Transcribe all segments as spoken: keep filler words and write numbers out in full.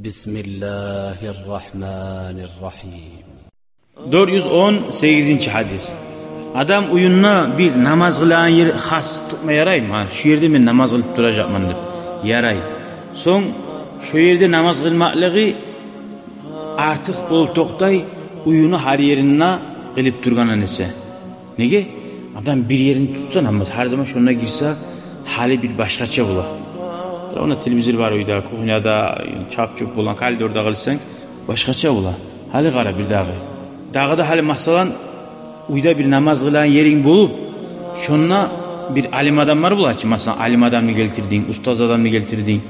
بسم الله الرحمن الرحيم. Дёрт юз он сегизинчи гьадис. Адам уьюнде бир намаз къылагъан ер хас тутма яраймы? Гьа, шу ерде мен намаз къылып туражакъман деп. Ярай. Сонг шу ерде намаз къылмакълыгъы артыкъ болуп токътай, уьюню гьар еринде къылып тургъандан эсе. Неге? Адам бир ерин тутса, намаз гьар заман шонда гирсе, гьали бир башгъача бола. Онда телевизор бар уьйде, кухняда, чап-чуп болгъан коридорда къылсанг, башгъача бола. Гьали къара бир дагъы. Дагъы да гьали, масала, уьйде бир намаз къылагъан еринг болуп, шонда бир алим адамлар бола чы, масала, алим адамны гелтирдинг, устаз адамны гелтирдинг.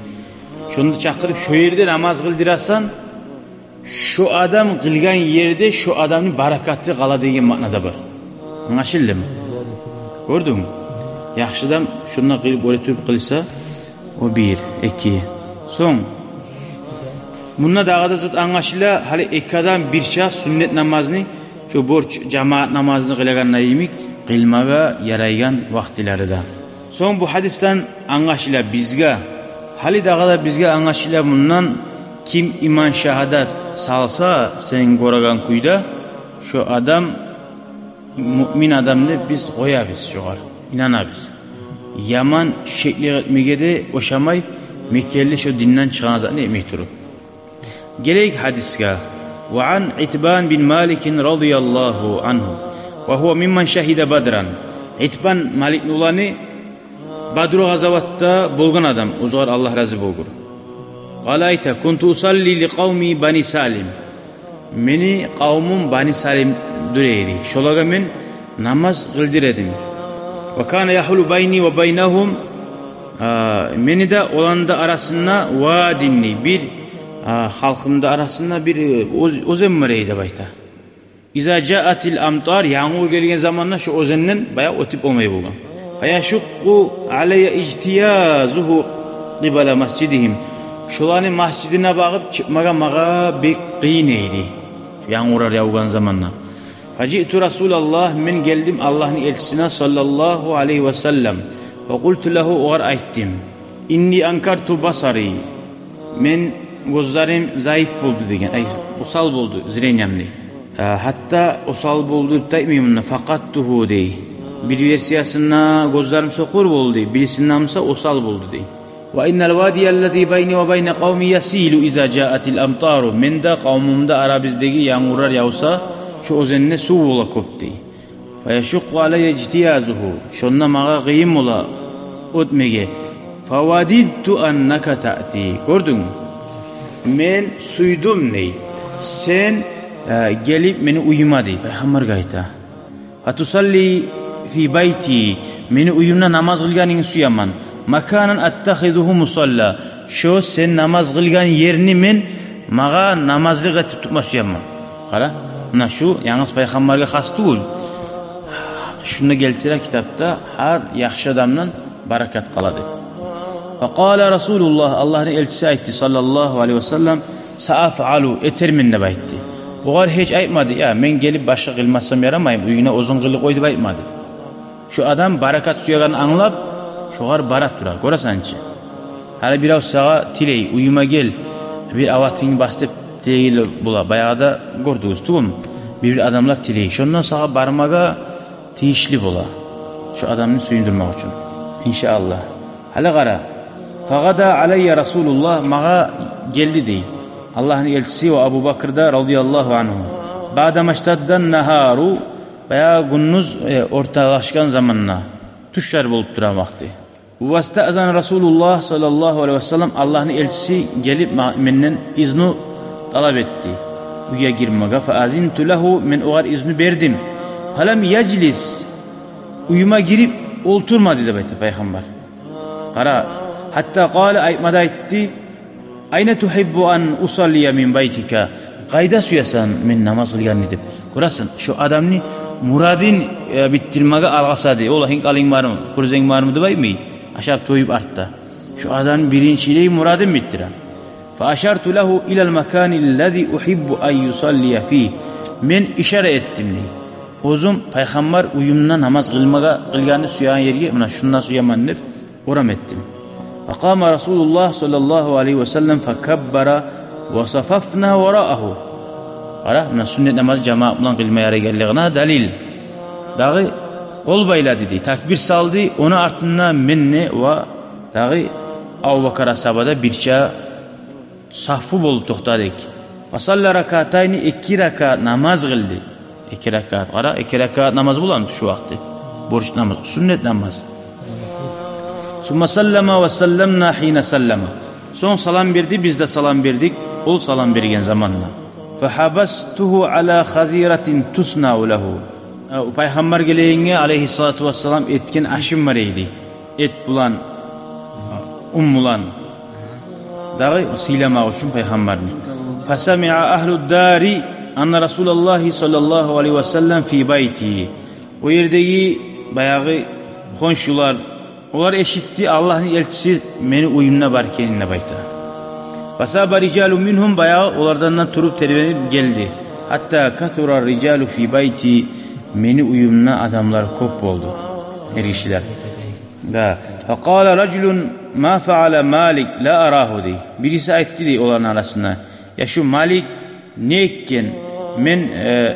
Шонда чакъырып, шо ерде намаз къылдырасан, шо адам къылгъан ерде шо адамны баракаты къала деген маъна да бар. Англашылдымы? Гёрдюнгмю? Яхшы адам шонда къылып, оьре туруп къылса, о бир, эки. Сонг, мунда дагъы да зат англашыла, гьали эки адам бирче сюннет намазны, шо борч жамаат намазны къылагъанда йимик, къылмагъа ярайгъан вакътилери де. Сонг бу гьадисден англашыла бизге, гьали дагъы да бизге англашыла мундан, ким иман шагьадат салса, сен гёреген кюйде, шо адам муъмин адам деп биз къоябыз, шогъар инанабыз. Яман шеклик этмеге де ошамай, мекенли шо динден чыгъагъан затны этмей туруп. Гелейик гьадисге. وعن عتبان بن مالك رضي الله عنه وهو ممن شهد بدرا. Итбан Маликни уланы Бадру къазаватда болгъан адам, оьзюгер Аллагь рази болгъур. قال, айта: كنت أصلي لقومي بني سالم. Мени къавмум Бани Салим дюр эди. Шолагъа мен намаз къылдыра эдим. وكان يحول بيني وبينهم, а, мени де, оланы да арасында, واد, бир, а, халкъымны да арасында бир, э, оьз-, оьзен бар эди деп айта. إذا جاءت الأمطار, янгур гелген заманда шо оьзенден баягъы оьтюп болмай болгъан. فيشق علي اجتيازه قبل مسجدهم. Шоланы масжидине багъып чыкъмагъа магъа бек къыйын эди, янгурлар явгъан заманда. فجئت رسول الله, мен гелдим Аллагьны элчисине, صلى الله عليه وسلم. وقلت له, огъар айтдым: إني أنكرت بصري. Мени гёзлерим зайып болду деген, ай, осал болду зрением дей. А, гьатта осал болду деп де айтмай мунда, فقدته дей. Бир версиясында гёзлерим сокъур болду дей, бирисинде буса осал болду дей. وإن الوادي الذي بيني وبين قومي يسيل إذا جاءت الأمطار. Мени де, къавмумну да арабыздагъы, янгурлар явса, шо оьзенде сув бола кёп дей. فيشق علي اجتيازه. Шонда магъа къыйын бола оьтмеге. فوددت أنك تأتي. Гёрдюнгмю? Мен сюйдюм дей, сен, э, гелип мени уьюме дей, пайхаммаргъа айта. فتصلي في بيتي. Мени уьюмде намаз къылгъанынгны сюемен. مكانا أتخذه مصلى. Шо сен намаз къылгъан ерни мен магъа намазлыкъ этип тутма сюемен. Къара, муна шу янгыз пайхаммаргъа хас тюгюл. Шунда гелтире китапда, гьар яхшы адамдан баракат къала деп. فقال رسول الله, Аллагьны элчиси айтды, صلى الله عليه وسلم: سأفعل, этермен деп айтды. Огъар гьеч айтмады: я, мен гелип башгъа къылмасам ярамаймы, уьюнге оьзюнг къылып къой деп айтмады. Шо адам баракат сюегенин англап, шогъар бара тура. Гёресен чи, гьали бирев сагъа тилей, уьюме гел, бир аватынгны бас деп тилей бола. Баягъыда гёрдюгюз тюгюлмю? Бир-бир адамлар тилей. Шондан сагъа бармагъа тийишли бола, шо адамны сююндюрмек учун, иншааллагь. Гьали къара. فغدا علي رسول الله, магъа гелди дей Аллагьны элчиси ва Абу Бакр да, رضي الله عنه. بعدما اشتد النهار, баягъы гюндюз, э, орталашгъан заманда, тюшлер болуп турагъан вакъти. واستأذن رسول الله صلى الله عليه وسلم, Аллагьны элчиси гелип ма-, менден изну талап этди уьйге гирмеге. فأذنت له, мен огъар изну бердим. فلم يجلس, уьюме гирип олтурмады деп айта пайхаммар. Къара, حتى قال, айтма да айтды: أين تحب أن أصلي من بيتك؟ Къайда сюесен мен намаз къылгъанны деп. Гёресен, шо адамны мурадын, э, битдирмеге алгъасады. Ола, гьинкъалынг бармы, кюрзенг бармы деп айтмай, ашап-тоюп артда. Шо адамны биринчилей мурадын битдире. فأشرت له إلى المكان الذي أحب أن يصلي فيه. Мен ишара этдим дей, оьзюм пайхаммар уьюмде намаз къылмагъа, къылгъанны сюеген ерге, муна шунда сюемен деп орам этдим. فقام رسول الله صلى الله عليه وسلم فكبر وصففنا وراءه. Къара, муна суннат намаз жамаат булан къылма ярайгъанлыгъына далил. Дагъы къол байлады дей, такбир салды, ону артында мен де ва дагъы Абубакар асгьаба да бирче сафу болуп токътадыкъ. فصلى ركعتين, эки ракаат намаз къылды. Эки ракаат, къара, эки ракаат намаз боламы шу вакъти? Борч намаз, суннат намаз. ثم سلم وسلمنا حين سلم. Сонг салам берди, биз де салам бердик, ол салам берген заманда. فحبسته على خزيرة تصنع له. Э, Пайхаммар гелегенге, алейгьиссалату вассалам, этген ашым бар эди. Эт булан, ун булан. Дагъы сыйламакъ учун Пайхаммарны. فسمع أهل الدار أن رسول الله صلى الله عليه وسلم في بيته. О ердеги баягъы хоншулар, олар эшитди, Аллагьны элчиси мени уьюмде бар экенин деп айта. فساب رجال منهم, баягъы олардан да туруп тербенип гелди. حتى كثر الرجال في بيتي, мени уьюмде адамлар кёп болду, эргишилер. Да. فقال رجل: ما فعل مالك؟ لا أراه, дей. Бириси айтды, дей, оланы арасында: «Я шу Малик не этген? Мен, э,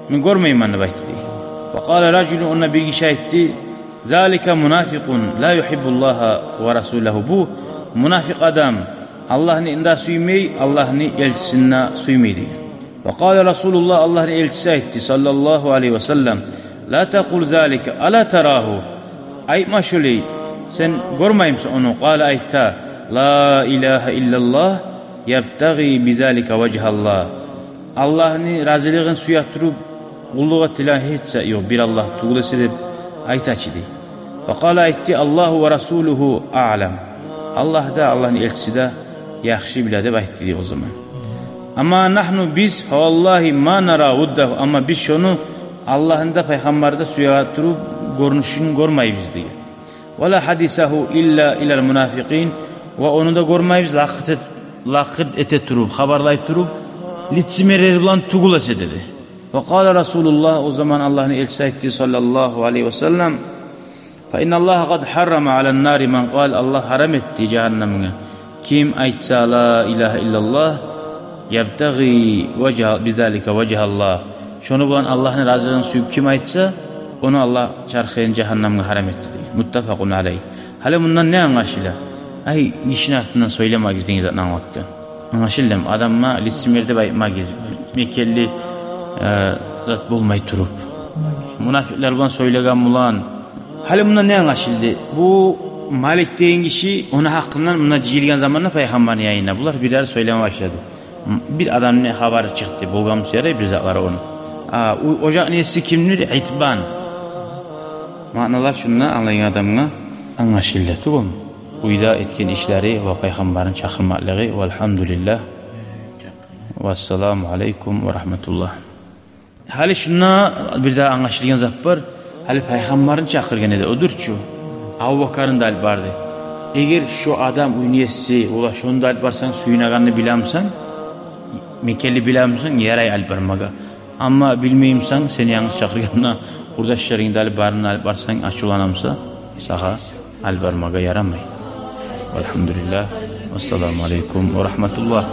мен гёрмеймен», — деп айтды, дей. وقال رجل, онда бир гиши айтды: «ذلك منافق لا يحب الله ورسوله». Бу мунафикъ адам, Аллагьны да сюймей, Аллагьны элчисин де сюймей, деген. وقال رسول الله, Аллагьны элчиси айтды, صلى الله عليه وسلم: «لا تقل ذلك، ألا تراه؟» Айтма шолай, сен гёрмеймисен ону? قال, айта: «لا إله إلا الله يبتغي بذلك وجه الله». Аллагьны разилигин сюе туруп, къуллукъ этилеген гьеч зат ёкъ, бир Аллагь тюгюл эсе, деп айта чы, дей. وقال, айтды: «الله ورسوله أعلم». Аллагь да, Аллагьны элчиси де яхшы биле, деп айтды, дей, о заман. أما نحن, биз, فوالله ما نرى وده, амма биз шону, Аллагьны да, Пайхаммарны да сюе туруп, гёрюнюшюн гёрмейбиз, деген. ولا حديثه إلا إلى المنافقين, ва ону да гёрмейбиз лакъыр эт-, лакъыр эте туруп, хабарлай туруп, лицемерлер булан тюгюл эсе, деди. وقال رسول الله, о заман Аллагьны элчиси айтды, صلى الله عليه وسلم: «فإن الله قد حرم على النار من قال», Аллагь гьарам этди жагьаннемге ким айтса: «لا إله إلا الله يبتغي وجه، بذلك وجه الله». Шону булан Аллагьны разилигин сююп ким айтса, ону Аллагь чархын жагьаннемге гьарам этди, дей. متفق عليه. Гьали мундан не англашыла? Ай, гишини артындан сёйлемегиз деген затны англатгъан. Англашылдымы? Адамгъа лицемер деп айтмагъыз, мекенли, э, зат болмай туруп. Мунафикълар булан сёйлеген булан. Гьали мундан не англашылды? Бу Малик деген гиши, ону гьакъындан мунда жыйылгъан заманда Пайхаммарны янына булар бирер сёйлеме башлады. М, бир адамны хабары чыкъды, болгъан буса ярай бир затлар ону. А, о, о якъны еси кимдир? Итбан. Маъналар шунда англайгъан адамгъа англашылды тюгюлмю? Уьйде этген ишлери ва Пайхаммарны чакъырмакълыгъы. والحمد لله. والسلام عليكم ورحمة الله. Гьали шунда бир де англашылгъан зат бар. Гьали Пайхаммарны чакъыргъан эди, одур чу. Абубакарны да алып барды. Эгер шо адам, уьйню еси, ола шону да алып барсанг, сююнегенни билемисен, мекенли билемисен, ярай алып бармагъа. Амма билмеймисен, сени янгыз чакъыргъанына, къурдашларынгны да алып, барын да алып барсанг, ачувлана буса, сагъа алып бармагъа ярамай. والحمد لله. والسلام عليكم ورحمة الله.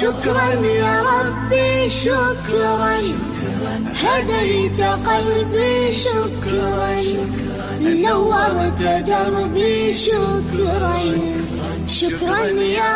شكرا يا ربي، شكرا. هديت قلبي، شكرا. نورت دربي، شكرا. شكرا يا